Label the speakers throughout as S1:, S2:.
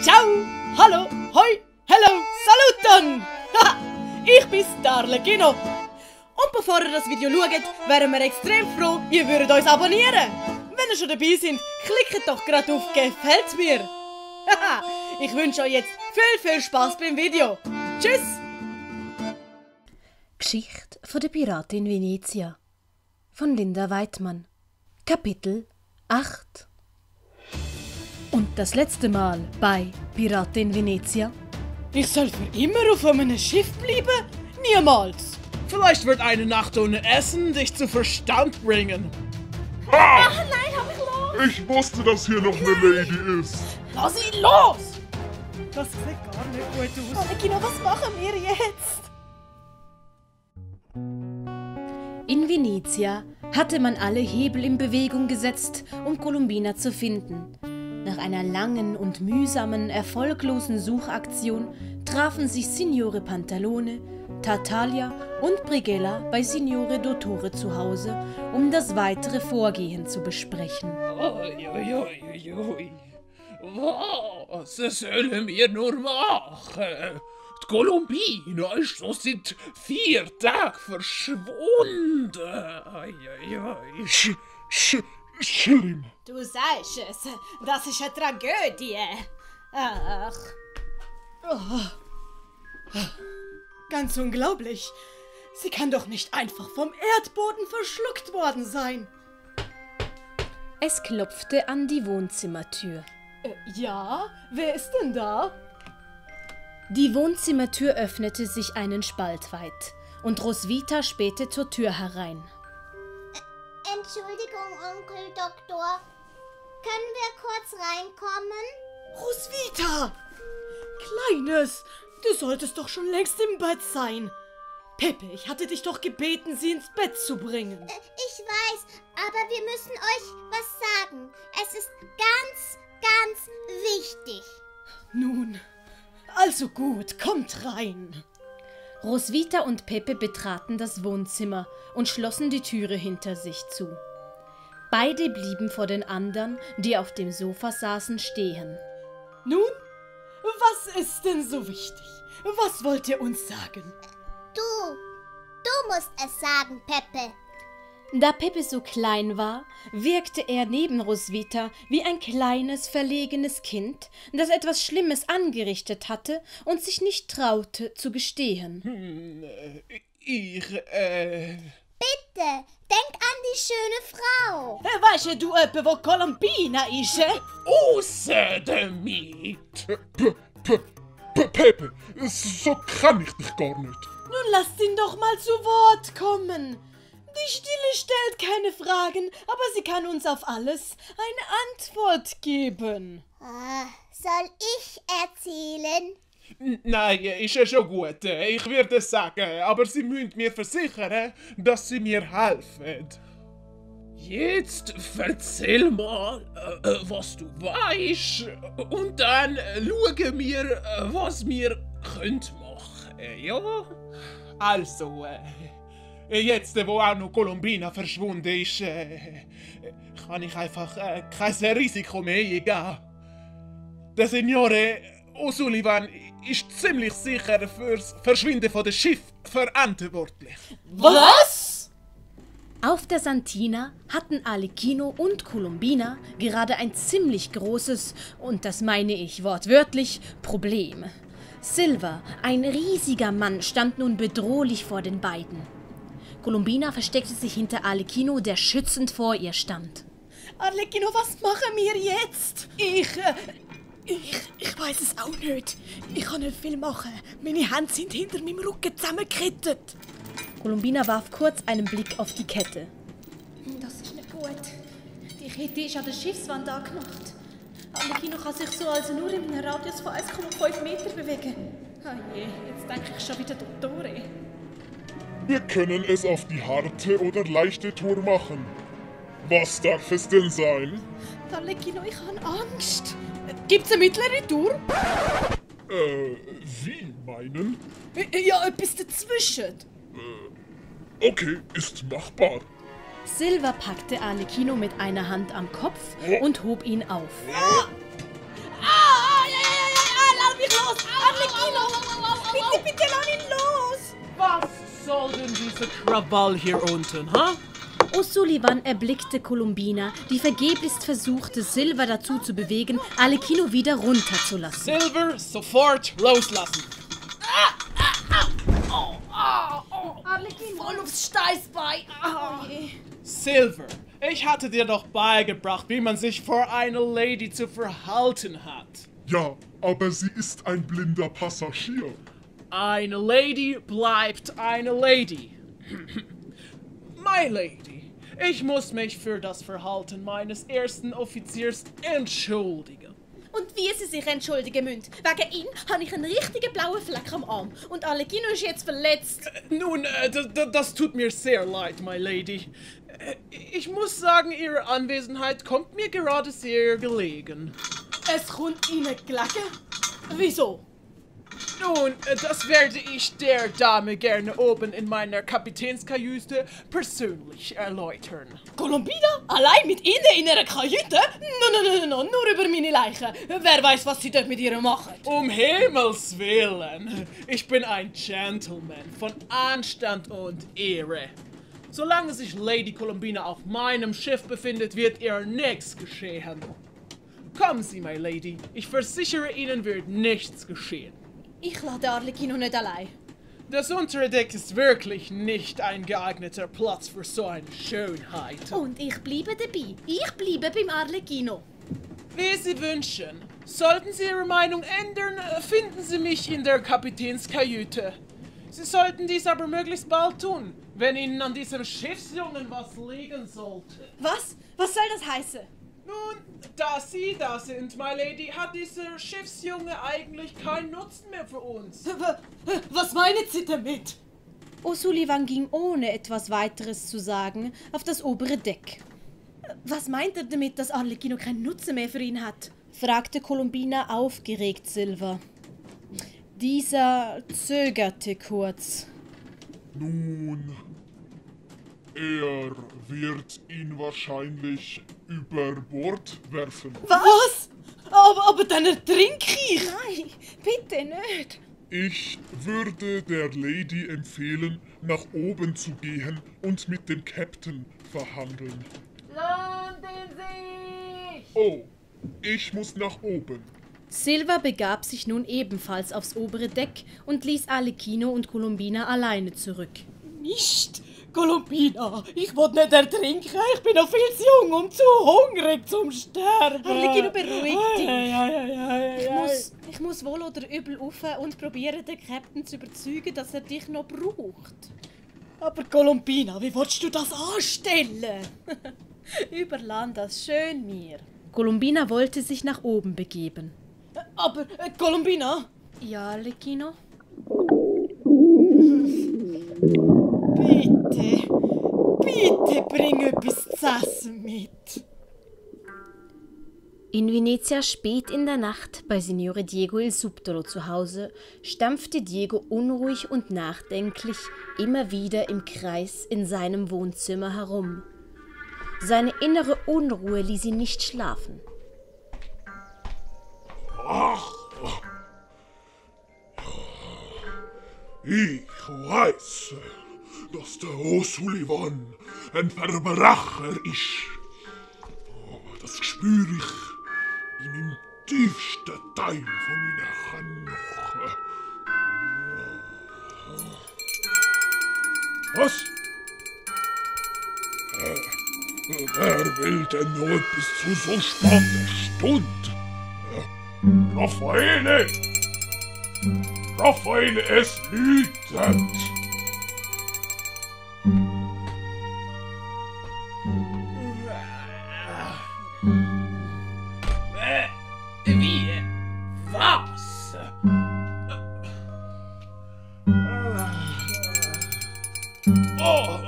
S1: Ciao, hallo, hoi, hello, saluton! Ich bin's, Arlecchino. Und bevor ihr das Video schaut, wären wir extrem froh, ihr würdet uns abonnieren. Wenn ihr schon dabei seid, klickt doch gerade auf «Gefällt mir». Ich wünsche euch jetzt viel Spaß beim Video. Tschüss!
S2: Geschichte von der Piratin Venezia von Linda Weidmann. Kapitel 8. Und das letzte Mal bei Piratin Venezia.
S1: Ich soll für immer auf einem Schiff bleiben? Niemals!
S3: Vielleicht wird eine Nacht ohne Essen dich zu Verstand bringen.
S4: Ha!
S1: Ach nein, hab mich los!
S4: Ich wusste, dass hier noch eine Lady ist.
S1: Lass ihn los! Das sieht gar nicht gut aus. Arlecchino, was machen wir jetzt?
S2: In Venezia hatte man alle Hebel in Bewegung gesetzt, um Colombina zu finden. Nach einer langen und mühsamen, erfolglosen Suchaktion trafen sich Signore Pantalone, Tartaglia und Brighella bei Signore Dottore zu Hause, um das weitere Vorgehen zu besprechen.
S3: Was sollen wir nur machen? Die Colombina ist so seit 4 Tagen verschwunden.
S4: Schlimm.
S1: Du sagst es, das ist eine Tragödie. Ach. Oh. Ganz unglaublich. Sie kann doch nicht einfach vom Erdboden verschluckt worden sein.
S2: Es klopfte an die Wohnzimmertür.
S1: Ja? Wer ist denn da?
S2: Die Wohnzimmertür öffnete sich einen Spalt weit und Roswitha spähte zur Tür herein.
S5: Entschuldigung, Onkel Doktor. Können wir kurz reinkommen?
S1: Roswitha! Kleines, du solltest doch schon längst im Bett sein. Peppe, ich hatte dich doch gebeten, sie ins Bett zu bringen.
S5: Ich weiß, aber wir müssen euch was sagen. Es ist ganz wichtig.
S1: Nun, also gut, kommt rein.
S2: Roswitha und Peppe betraten das Wohnzimmer und schlossen die Türe hinter sich zu. Beide blieben vor den anderen, die auf dem Sofa saßen, stehen.
S1: Nun, was ist denn so wichtig? Was wollt ihr uns sagen?
S5: Du musst es sagen, Peppe.
S2: Da Peppe so klein war, wirkte er neben Roswitha wie ein kleines, verlegenes Kind, das etwas Schlimmes angerichtet hatte und sich nicht traute zu gestehen.
S5: Bitte, denk an die schöne Frau.
S1: Weisst du etwa, wo Colombina ist?
S3: Außer damit!
S4: Pepe, so kann ich dich gar nicht.
S1: Nun lasst ihn doch mal zu Wort kommen. Die Stille stellt keine Fragen, aber sie kann uns auf alles eine Antwort geben.
S5: Soll ich erzählen?
S3: Nein, ist ja schon gut. Ich würde es sagen, aber Sie müssen mir versichern, dass Sie mir helfen. Jetzt erzähl mal, was du weißt, und dann schauen wir, was wir machen können, ja? Also, jetzt, wo auch noch Colombina verschwunden ist, kann ich einfach kein Risiko mehr eingehen. Der Signore O'Sullivan ist ziemlich sicher fürs Verschwinden von dem Schiff verantwortlich.
S1: Was?
S2: Auf der Santina hatten Arlecchino und Colombina gerade ein ziemlich großes, und das meine ich wortwörtlich, Problem. Silver, ein riesiger Mann, stand nun bedrohlich vor den beiden. Colombina versteckte sich hinter Arlecchino, der schützend vor ihr stand.
S1: Arlecchino, was machen wir jetzt? Ich weiß es auch nicht. Ich kann nicht viel machen. Meine Hände sind hinter meinem Rücken zusammengekettet.
S2: Colombina warf kurz einen Blick auf die Kette.
S6: Das ist nicht gut. Die Kette ist an der Schiffswand angemacht. Arlecchino kann sich so also nur in einem Radius von 1,5 Meter bewegen. Oh je, jetzt denke ich schon wieder Dottore.
S4: Wir können es auf die harte oder leichte Tour machen. Was darf es denn sein?
S1: Arlecchino, ich habe Angst. Gibt's eine mittlere Tour?
S4: Wie meinen?
S1: Ja, etwas dazwischen.
S4: Okay, ist machbar.
S2: Silver packte Arlecchino mit einer Hand am Kopf und hob ihn auf.
S1: Ah, ja,
S6: Arlecchino! Bitte lass ihn los!
S3: Was soll denn dieser Krawall hier unten, ha?
S2: O'Sullivan erblickte Columbina, die vergeblichst versuchte, Silver dazu zu bewegen, Arlecchino wieder runterzulassen.
S3: Silver, sofort loslassen.
S6: Arlecchino!
S1: Voll aufs Steißbein.
S6: Oh je.
S3: Silver, ich hatte dir doch beigebracht, wie man sich vor einer Lady zu verhalten hat.
S4: Ja, aber sie ist ein blinder Passagier.
S3: Eine Lady bleibt eine Lady. My Lady, ich muss mich für das Verhalten meines ersten Offiziers entschuldigen.
S6: Und wie sie sich entschuldigen müssen. Wegen ihm habe ich einen richtigen blauen Fleck am Arm. Und Arlecchino ist jetzt verletzt.
S3: Nun, das tut mir sehr leid, My Lady. Ich muss sagen, Ihre Anwesenheit kommt mir gerade sehr gelegen.
S1: Es kommt Ihnen gelegen? Wieso?
S3: Nun, das werde ich der Dame gerne oben in meiner Kapitänskajüte persönlich erläutern.
S1: Columbina? Allein mit Ihnen in einer Kajüte? No, nur über meine Leiche. Wer weiß, was Sie dort mit ihr machen.
S3: Um Himmels Willen! Ich bin ein Gentleman von Anstand und Ehre. Solange sich Lady Columbina auf meinem Schiff befindet, wird ihr nichts geschehen. Kommen Sie, my Lady. Ich versichere Ihnen, wird nichts geschehen.
S6: Ich lasse Arlecchino nicht allein.
S3: Das untere Deck ist wirklich nicht ein geeigneter Platz für so eine Schönheit.
S6: Und ich bleibe dabei. Ich bleibe beim Arlecchino.
S3: Wie Sie wünschen. Sollten Sie Ihre Meinung ändern, finden Sie mich in der Kapitänskajüte. Sie sollten dies aber möglichst bald tun, wenn Ihnen an diesem Schiffsjungen was liegen sollte.
S6: Was? Was soll das heißen?
S3: Nun, da Sie da sind, my Lady, hat dieser Schiffsjunge eigentlich keinen Nutzen mehr für uns.
S1: Was meinen Sie damit?
S2: O'Sullivan ging ohne etwas weiteres zu sagen auf das obere Deck.
S6: Was meint er damit, dass Arlecchino keinen Nutzen mehr für ihn hat?
S2: Fragte Columbina aufgeregt Silver. Dieser zögerte kurz.
S4: Nun, er wird ihn wahrscheinlich über Bord werfen.
S1: Was? Aber dann ertrink ich.
S6: Nein, bitte nicht.
S4: Ich würde der Lady empfehlen, nach oben zu gehen und mit dem Captain verhandeln.
S1: Landen Sie!
S4: Oh, ich muss nach oben.
S2: Silver begab sich nun ebenfalls aufs obere Deck und ließ Arlecchino und Columbina alleine zurück.
S1: Nicht, Columbina. Ich will nicht ertrinken. Ich bin noch viel zu jung und zu hungrig zum Sterben.
S6: Arlecchino, beruhig dich.
S1: Ja.
S6: Ich muss wohl oder übel rauf und probieren, den Captain zu überzeugen, dass er dich noch braucht.
S1: Aber Columbina, wie willst du das anstellen?
S6: Überlass das schön mir.
S2: Columbina wollte sich nach oben begeben.
S1: Aber, Columbina?
S6: Ja, Arlecchino?
S1: Bitte bring etwas zu essen mit.
S2: In Venezia spät in der Nacht bei Signore Diego il Subdolo zu Hause stampfte Diego unruhig und nachdenklich immer wieder im Kreis in seinem Wohnzimmer herum. Seine innere Unruhe ließ ihn nicht schlafen.
S4: Ach, ich weiß, dass der O'Sullivan ein Verbrecher ist. Das spüre ich im tiefsten Teil von meinen Knochen. Was? Wer will denn noch etwas zu so später Stunde? Raffaele! Raffaele, es läutet!
S3: Wie? Was? Oh,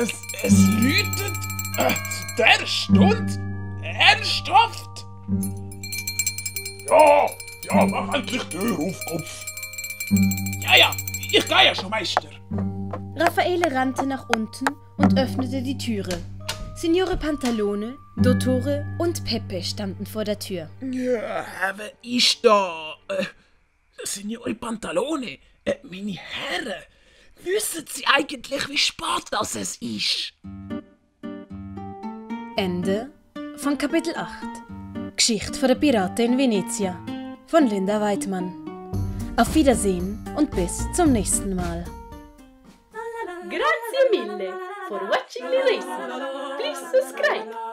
S3: es läutet zu der Stunde? Ernsthaft?
S4: Ja, mach endlich die Tür auf, Kopf!
S3: Ja, ich gehe ja schon, Meister.
S2: Raffaele rannte nach unten und öffnete die Türe. Signore Pantalone, Dottore und Peppe standen vor der Tür.
S3: Ja, wer ist da? Signore Pantalone, meine Herren, wissen Sie eigentlich, wie spät das es ist?
S2: Ende von Kapitel 8. Geschichte von der Piraten in Venezia von Linda Weidmann. Auf Wiedersehen und bis zum nächsten Mal.
S1: Grazie mille for watching the lesson. Please subscribe.